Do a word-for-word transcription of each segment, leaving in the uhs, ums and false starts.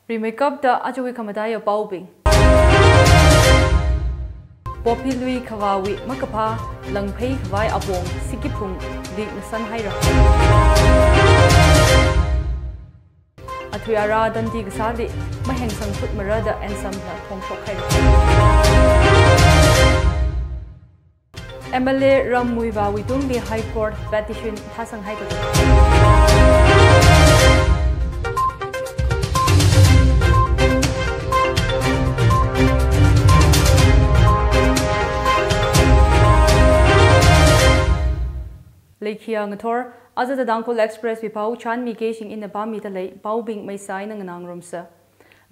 Rimeikapta ajawui khamataiya paobing. Poppy lui khavāwui makaphā langphei khavai apong Sikiphungli ngasanhaira. Athui ara tandi kasāli mahengsang phutmara da Ansamna phongshokhaira. M L A Ram Muivah Wuitungli High Court petition thāsanghai kajina. Leikhiya ngathor, aja The Tangkhul Express wui pao chānmikei shing ina pāmida lei, paobing maisa eina nganāngarumsa.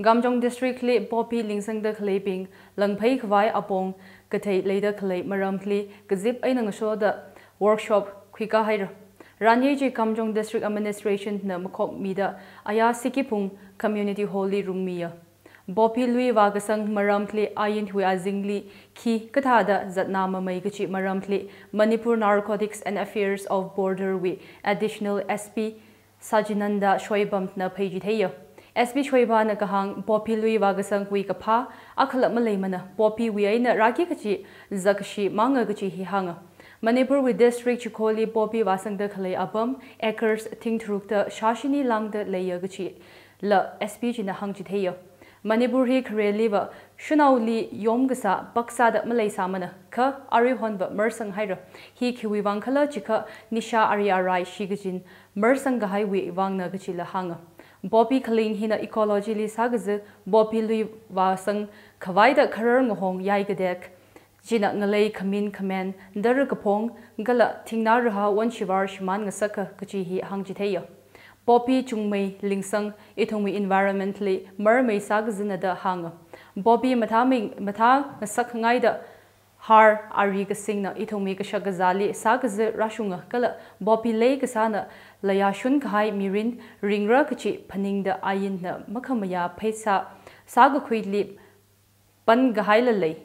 Kamjong District li poppy lingsangda khaleibing langphei khavai apong kathei leida khalei maramli kazip eina ngasoda workshop khuikahaira. Ranye chi Kamjong District Administration na makhokmida aya Sikiphung Community Hall li rungmiya. Poppy lui vākasang maramli ainwui azingli khi kathāda zatna mamei kachi maramli Manipur Narcotics and Affairs of Border wui Additional S P Sajinanda Shoibamna pheichitheiya. S P Shoibamna kahāng poppy lui vākasangwui kaphā akhala maleimana, poppy wui eina rāki kachi zakkashi manga kachi hi hānga. Manipur wui district chikholi poppy vāsangda khalei apam acres thing tharukta shāshini lāngda leiya kachila S P china hāngchitheiya. Manipur hi khareliva shanaoli yomkasā paksāda maleisāmana, kha aruihonva marsanghaira. Hi khiwui vang khala chikha nisha ari arai shikachin marsang kahaiwui vangna kachila hānga. Poppy khaling hina ecology li sākaza poppy lui vāsang khavaida kharar ngahong yaikatek china ngalei khamin khamen, dara kaphong, kala thingnā rahā wonshivar shimān ngasaka kachi hi hāngchitheiya. Poppy chungmei lingsang ithumwui environment li marmei sākazana da hānga. Poppy mathāmei, mathā ngasak ngaida har ari kasingna ithumwui kashak kazāli sākaza rāshunga kala poppy leikasāna layashun kahai mirin ringra kachi phaningda ainna makhamayā pheisā sākakhuili pan kahaila lei.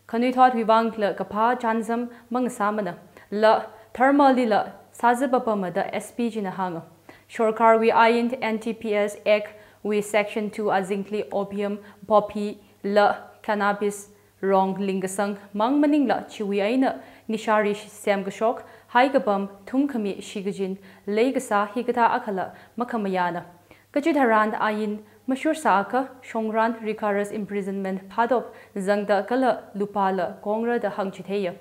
Khanuithotwui vangla kaphā chānjam mangasāmana, la dharmalila sāzapapama da S P china hānga. Sorkarwui ain N T P S Act wui Section two azingli opium, poppy la cannabis rong lingkasang mang maningla chiwui eina nishari semkashok, haikapam, thumkhami shikachin leikasā hikathā akhala makhamayāna. Kachi tharan ain mashursāakha shongran rigorous imprisonment phātop zangda kala lupāla kongra da hāngchitheiya.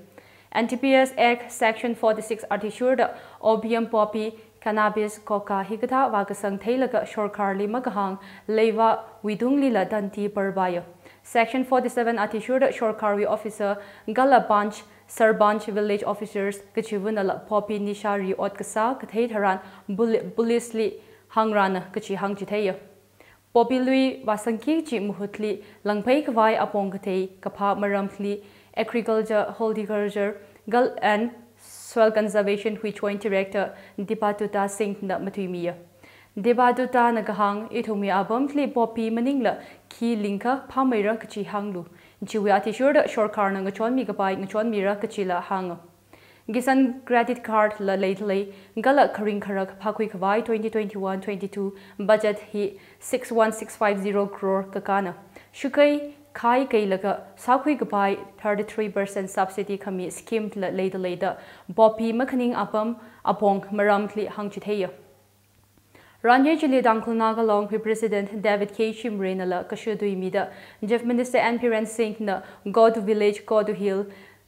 N T P S Act Section forty-six athishurda opium, poppy, cannabis, coca hikathā vākasang theilaga sorkarli makahāng leivāwui tunglila tandi parpaiya. Section forty-seven athishurda sorkarwui officer kala panch, sarpanch, village officers kachivānala poppy nishari ot kasā kathei tharan poli-, police li hāngrana kachi hāngchitheiya. Poppy lui vāsangki kachi mahutli langphei khavai apong kathei kaphā maramli Agriculture, Horticulture, Gal and Soil Conservation wui Joint Director Debadutta Singh na matuimiya. Debadutta na kahāng ithumwui apamli poppy maningla khi lingkha phāmeira kachi hānglu. Chiwui athishurda sorkarna ngachonmi kapai ngachonmira kachila hānga. Kisan Credit Card la leidalei, kala kharing kharak phākhui khavai twenty twenty-one twenty-two budget hi six one six five zero crore kakāna. Shukai khai kailaga sākhui kapai thirty-three percent subsidy khami scheme la leidalei da poppy makhaning apam apong maramli hāngchitheiya. Ranye chili Tangkhul Naga Long wui President David K Shimray nala kashu tuimida Chief Minister N Biren Singh na Go to Village, Go to Hill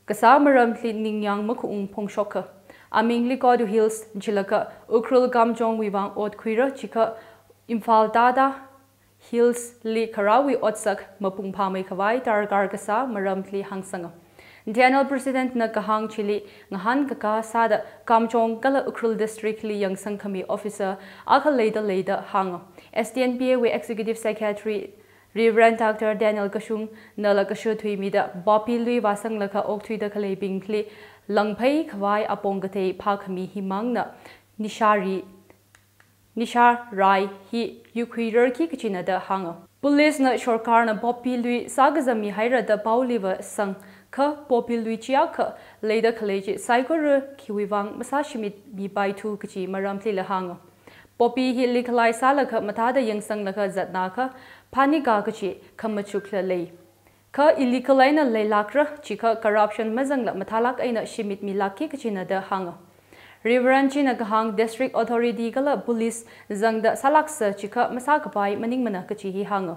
kasā maramli ningyāng makhaung phongshoka. Amingli Go to Hills jilaga Ukhrul Kamjong wui vang ot khuira chikha Imphal Tata Hills li kharāwui otsak mapung phāmei khavai darkar kasā maramli hāngsanga. T N L President na kahāng chili ngahānkakā sāda Kamjong kala Ukhrul District li yangsang khami officer akha leidalei da hānga. S T N P A wui Executive Secretary Reverend Doctor Daniel Kashung nala kashu tuimida poppy lui vāsanglakha okthuida khaleibingli langphei khavai apong kathei phākhami himangna nishari nisha rai hi yuikhuirarki kachina da hānga. Police na sorkarna poppy lui sākazammi haira da paoliva sang, kha poppy lui chiakha leida khalei chi saikora khiwui vang masāshimit mipaithu kachi maramlila hānga. Poppy hi legalize sālakha mathāda yangsanglakha zatnakha phanika kachi khamachukla lei. Kha illegal eina leilākra, chikha corruption mazangla mathālāk eina shimitmilākki kachina da hānga. Reverend china kahāng district authority kala police zangda sālāksa, chikha masākapai maningmana kachi hi hānga.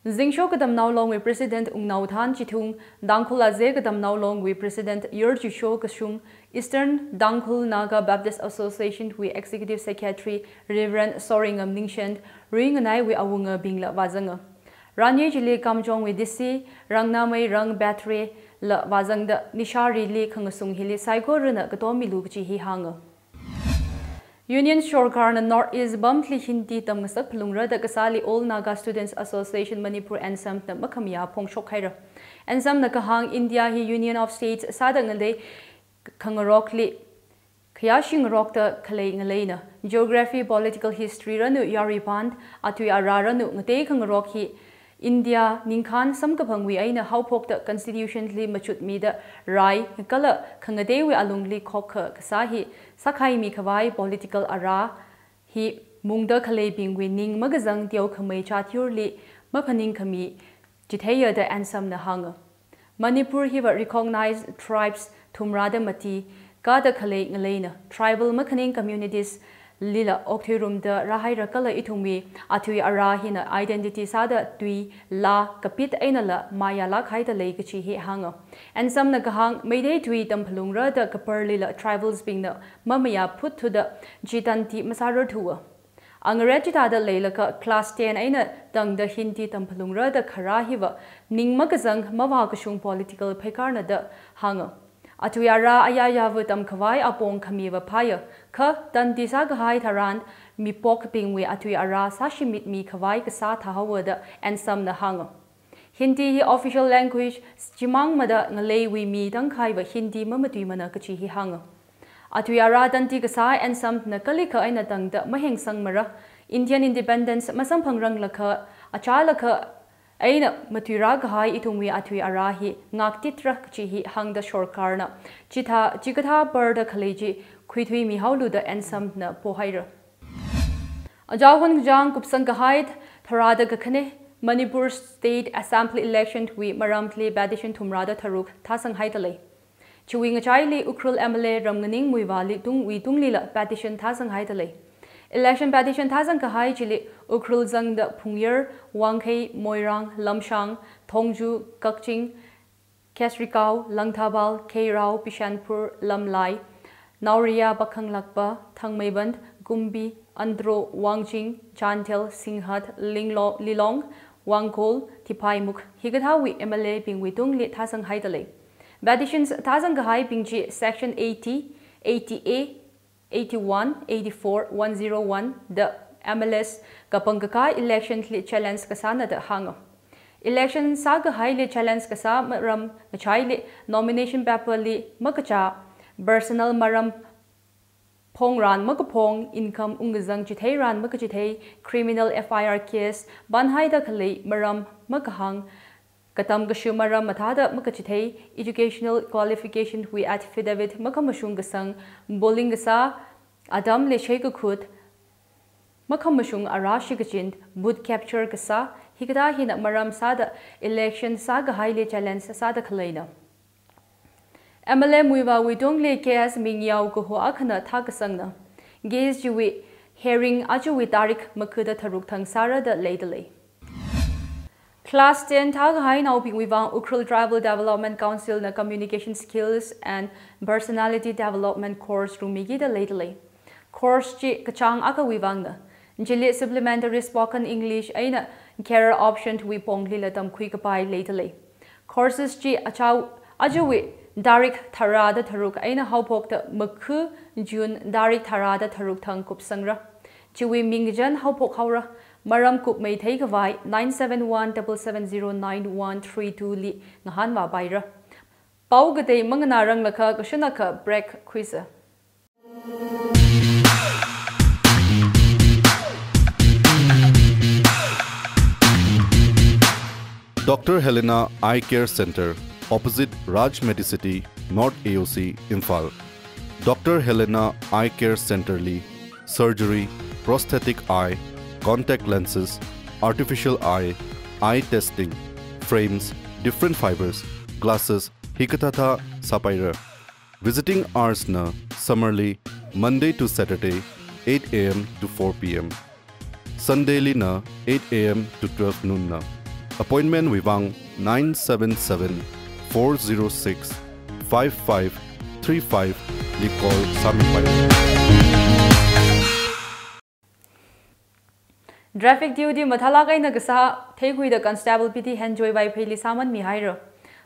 Zingsho Katamnao Longwui President Wungnaothan Chithung, Tangkhul Aze Katamnao Longwui President Yorjusho Kashung, Eastern Tangkhul Naga Baptist Association wui Executive Secretary Reverend Soringam Ningshen, Ruinganaiwui awungabingla vāzanga. Ranye chili Kamjongwui D C Rangnameirang Bethre la vāzangda, nisharili khangasung hili saikorana katomilu kachi hi hānga. Union sorkarna North East pamli Hindi tamngasak phalungra da kasāli All Naga Students Association Manipur, ANSAM na makhamayā phongshok haira. ANSAM na kahāng India hi Union of States sāda ngalei khangarokli khayāshi ngarokta khalei ngaleina. Geography, political history ranu, yaruipan, atui ara ranu, ngatei khangarok hi India ningkhān samkaphangwui eina haophokta constitution li machutmida rai kala khangateiwui alungli khokkha kasā hi sākhaimi khavai political ara hi mungda khaleibingwui ning makazang teokhamei chatyurli maphaningkhami chitheiya da ANSAM na hānga. Manipur hiva recognized tribes thumrada mati, kada khalei ngaleina, tribal makhaning communities lila okthuirumda rāhaira kala ithumwui atui ara hina identity sāda tui, laa, kapit einala mayālāk haida lei kachi hi hānga. ANSAM na kahāng Meitei tui tamphalungra da kaparlila tribals bingna mamayā phutthuda chi tandi masārarthuwa. Angaret chithāda leilakha class ten eina tangda Hindi tamphalungra da kharā hiva ning makazang mavākashung political pheikarna da hānga. Atui ara ayāyāva tamkhavai apong khamiva phāya, kha tandi sākahai tharan mipokbingwui atui ara sāshimitmi khavai kasā thāhaowa da ANSAM na hānga. Hindi hi official language chimang mada ngaleiwui mi tangkhaiva Hindi mamatuimana kachi hi hānga. Atui ara tandi kasā ANSAM na kalikha eina tangda mahengsangmara. Indian independence masamphangranglakha, achālakha eina matuirākahai ithumwui atui ara hi ngaktitra kachi hi hāngda sorkarna chithā, chikathā parda khalei chi khuithuimihaolu da ANSAM na pohaira. Aja hon kachang kupsang kahai tharāda kakhane Manipur State Assembly election wui maramli petition thumrada tharuk thāsanghaida lei. Chiwui ngachaili Ukhrul M L A Ramnganing Muivahli tungwui tunglila petition thāsanghaida lei. Election petition thāsang kahai chili Ukhrul zangda Phungyar, Wangkhei, Moirang, Lamshang, Thongju, Kakching, Khesrikao, Langthabal, Kheirao, Bishnupur, Lamlai, Naoriya, Pakhang Lakpa, Thangmeiband, Kumbi, Andro, Wangjing, Chandel, Singhat, Linglo-, Lilong, Wangkhol, Tiphaimukh, hikathāwui M L A bingwui tungli thāsanghaida lei. Petitions thāsang kahaibing chi Section eighty, eighty A, eighty-one, eighty-four, one zero one da M L As kapangkaka election li challenge kasāna da hānga. Election sākahaili challenge kasā maram ngachaili nomination paper li makachā, personal maram phongran makaphong, income ungkazang chitheirān makachithei, criminal F I R case banhaida khalei maram makahāng, katam kashu maram mathāda makachithei, educational qualification wui affidavit makhamashung kasang, polling kasā atam leishi kakhut, makhamashung ara shikachin, booth capture kasā, hikathā hina maram sāda election sākahaili challenge sāda khaleina. M L A Muivahwui tungli case mingyao kaho akhana thākasangna. Case chiwui hearing ajawui tarik makhuda tharuk thang sāra da leida lei. Class ten thākahai naobingwui vang Ukhrul Tribal Development Council na Communication Skills and Personality Development Course rumiki da leida lei. Course chi kachāng akhawui vangna. Chili supplementary spoken English eina career option wui ponglila tamkhui kapai leida lei. Courses chi achau, ajawui tarik tharāda tharuk eina haophokta makhu June tarik tharāda tharuk thang kupsangra. Chiwui mingkachan haophok haora, maram kupmeithei khavai nine seven one double seven zero nine one three two li ngahānvāpaira. Pao katei manganāranglakha kashunakha break khuisa. Doctor Helena Eye Care Center, opposite Raj Medicity, North A O C, Imphal. Doctor Helena Eye Care Center li surgery, prosthetic eye, contact lenses, artificial eye, eye testing, frames, different fibers, glasses, hikathāthā sāpaira. Visiting hours na summer li Monday to Saturday, eight A M to four P M. Sunday li na eight A M to twelve noon na. Appointment wui vang nine seven seven, four zero six, five five three five li call sāmipai. Traffic duty mathālāk eina kasā theikhuida Constable P T Henjoy Vaipheili sāman mihaira.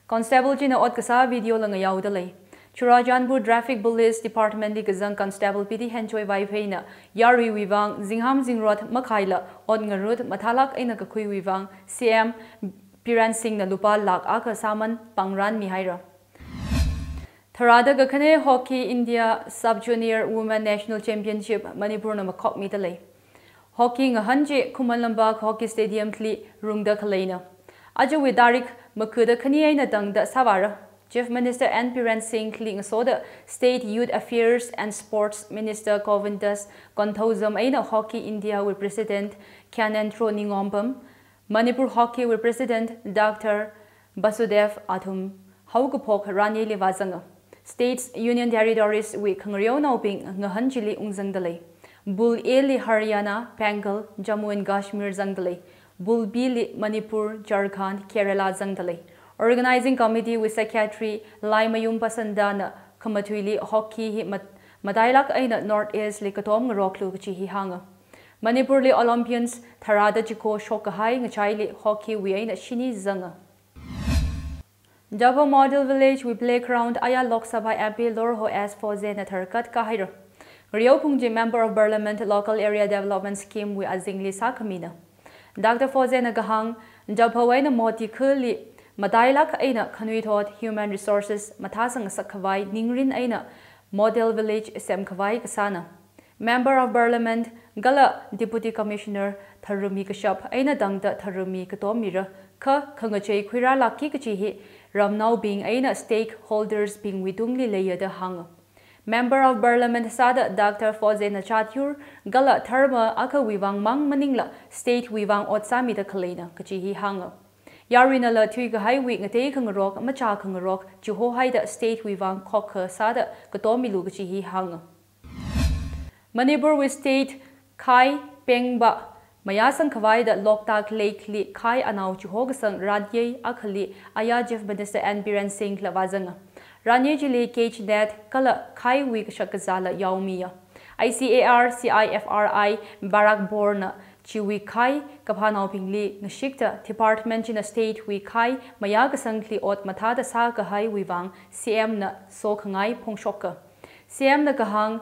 Constable china ot kasā video la ngayaoda lei. Churachandpur Traffic Police Department li kazang Constable P T Henjoy Vaipheina yaruiwui vang zingham zingrot makhaila ot ngarut mathālāk eina kakhuiwui vang C M Biren Singh na lupā lakh akha sāman pangran mihaira. Tharāda kakhane Hockey India Sub Junior Women National Championship Manipur na makhokmida lei. Hockey ngahān chi Khuman Lampak Hockey Stadium li rungda khaleina. Ajawui tarik makhuida khani eina tangda sāvāra. Chief Minister N Biren Singh li ngasoda State Youth Affairs and Sports Minister Govindas Konthoujam eina Hockey India wui President Gyanendra Ningompam, Manipur Hockey wui President Doctor Basudev athum haokaphok ranyeili vāzanga. States, Union Territories wui khangareonaobing ngahān chili ungzangda lei. Pool A li Haryana, Bengal, Jammu and Kashmir zangda lei. Pool B li Manipur, Jharkhand, Kerala zangda lei. Organizing Committee wui Secretary Laimayum Pasanda na khamathuili hockey hi mat-, matailāk eina North East li katom ngaroklu kachi hi hānga. Manipur li Olympians tharāda chiko shokkahai ngachaili hockey wui eina shini zanga. Daphou Model Village wui playground aya Lok Sabha M P Lorho S Phozena tharkat kahaira. Ngareo phungji Member of Parliament Local Area Development Scheme wui azingli sākhamina. Doctor Phozena kahāng, Daphou eina Moti khali matailāk eina khanuithot human resources mathāsang ngasakkhavai ningrin eina model village semkhavai kasāna. Member of Parliament kala Deputy Commissioner tharumi kashap eina tangda tharumi katom mira, kha khangachei khuirālākki kachi hi ramnaobing eina stakeholders bingwui tungli leiya da hānga. Member of Parliament sāda Doctor Phozena chatyur kala dharma akhawui vang mang maningla state wui vang ot sāmida khaleina kachi hi hānga. Yaruinala thuikahaiwui ngatei khangarok, machā khangarok chihohaida state wui vang khokkha sāda katom milu kachi hi hānga. Manipur wui state khai pengba mayāsangkhavaida Loktak Lake li khai anao chihokasang ranyei akhali aya Chief Minister N Biren Singh la vāzanga. Ranyei chili cage net kala khaiwui kashak kazāla yaomiya. I C A R C I F R I Barakpur na chiwui khai kaphānaobingli ngashikta department china state wui khai mayākasangli ot mathāda sākahaiwui vang C M na sokhangai phongshoka. C M na kahāng,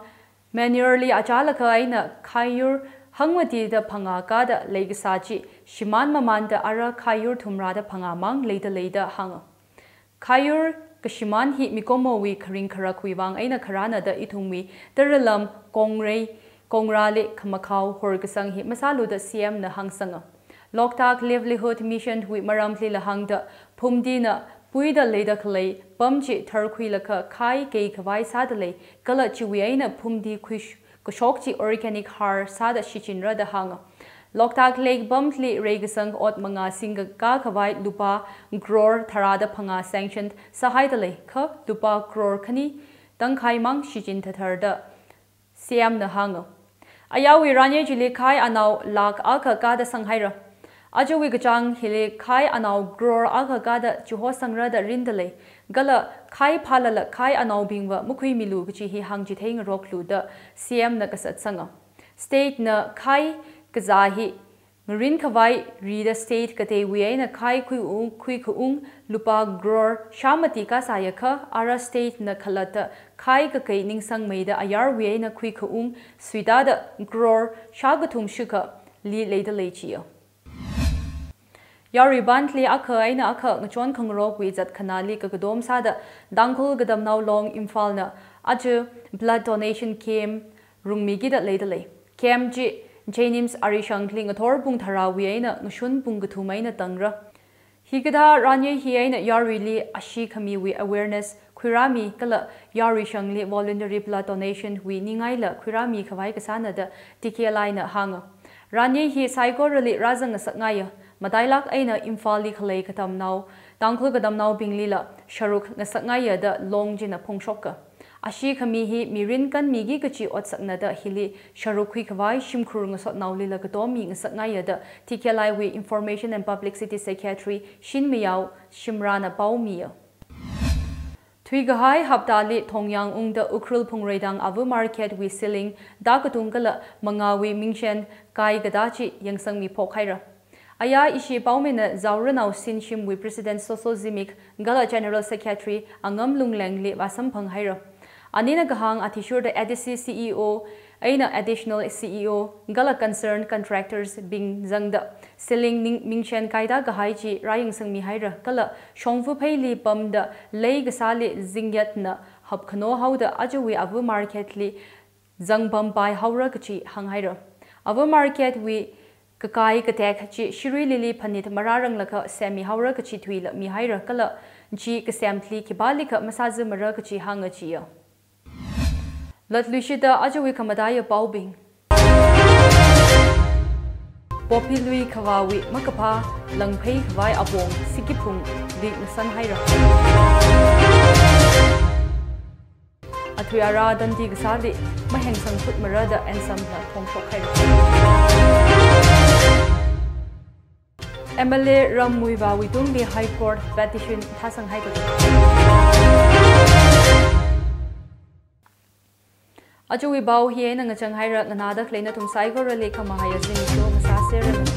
manure li achālakha eina khaiyur hangmatida phangā kada leikasā chi shimān mamānda ara khaiyur thumrāda phangā mang leida leida hānga. Khaiyur kashimān hi mikumowui kharing kharakwui vang eina kharāna da ithumwui taralam kongrei kongrāli khamakhao horkasang hi masālu da C M na hāngsanga. Loktak Livelihood Mission wui maramlila hāngda, phumdina puida leida khalei pam chi tharkhuilakha khai keikhavai sāda lei, kala chiwui eina phumdi khuish-, kashok chi organic har sāda shichinra da hānga. Loktak Lake pamli reikasang ot mangā singkakā khavai lupā crore tharāda phangā sanction sāhaida lei, kha lupā crore khani tangkhai mang shichin thathar da C M na hānga. Ayāwui ranyei chili khai anao lakh akha kada sanghaira. Ajawui kachāng hili khai anao crore akha kada chihosangra da rinda lei. Kala khai phālala khai anaobingva makhuimilu kachi hi hāngchithei ngaroklu da C M na kasatsanga. State na khai kazā hi ngarin khavai rida state kateiwui eina khai khuiung, khuikhaung lupā crore shāmati kasāyakha, ara state na khalatta khai kakei ningsangmeida ayarwui eina khuikhaung suitāda crore shākathum shikha li leida lei chiya. Yarui bandli akha eina akha ngachon khangarokwui zatkhanāli kakadom sāda Tangkhul Katamnao Long Imphal na aja blood donation camp rungmikida leida lei. Camp chi JNIMS arishangli ngathor pung tharāwui eina ngashun pung kathum eina tangra. Hikathā ranyei hi eina yaruili ashee khamiwui awareness khuirāmi kala yarui shangli voluntary blood donation wui ningaila khuirāmi khavai kasāna da T K L I na hānga. Ranyei hi saikorali rāzang ngasakngaiya. Matailāk eina Imphalli khalei katamnao, Tangkhul katamnaobinglila sharuk ngasakngaiya da Long china phongshoka. Ashi khami hi mirin kanmiki kachi otsakna da hili sharuk khuikhavai shimkhur ngasotnaolila katom mi ngasakngaiya da T K L I wui Information and Publicity Secretary Shin Mayao Shimrana paomiya. Thuikahai haptali Thongyang ungda Ukhrul Phungreidang Ava Market wui ceiling da katung kala mangāwui mingchen kai katā chi yangsangmi phokhaira. Aya ishi paomina Zaura Naoshinshimwui President Soso Zimik kala General Secretary Angam Lunglengli vāsamphanghaira. Anina kahāng athishurda A D C C E O eina Additional C E O kala concerned contractors bing zangda ceiling ning mingchen kaida kahai chi rāyangsangmihaira kala shongfa pheili pamda lei kasāli zingyatna hapkhano haoda ajawui Ava Market li zangpampahaora kachi hānghaira. Ava Market wui kakai katek chi Shirui Lily phanit marāranglakha semmihaora kachi thuila mihaira kala chi kasemli khipālikha masāzamara kachi hānga chiya. Latluishida ajawui khamataiya paobing. Poppy Lui Khavāwui makaphā langphei khavai apong Sikiphungli ngasanhaira. Athui ara dandi kasāli mahengsang khutmara da Ansamna phongshokhaira. M L A Ram Muivahwui tungli High Court petition thāsanghai kajut. Ajawui pao hi eina ngachanghaira, nganāda khalei nathum saikorali khamahai azimiksho masāsera.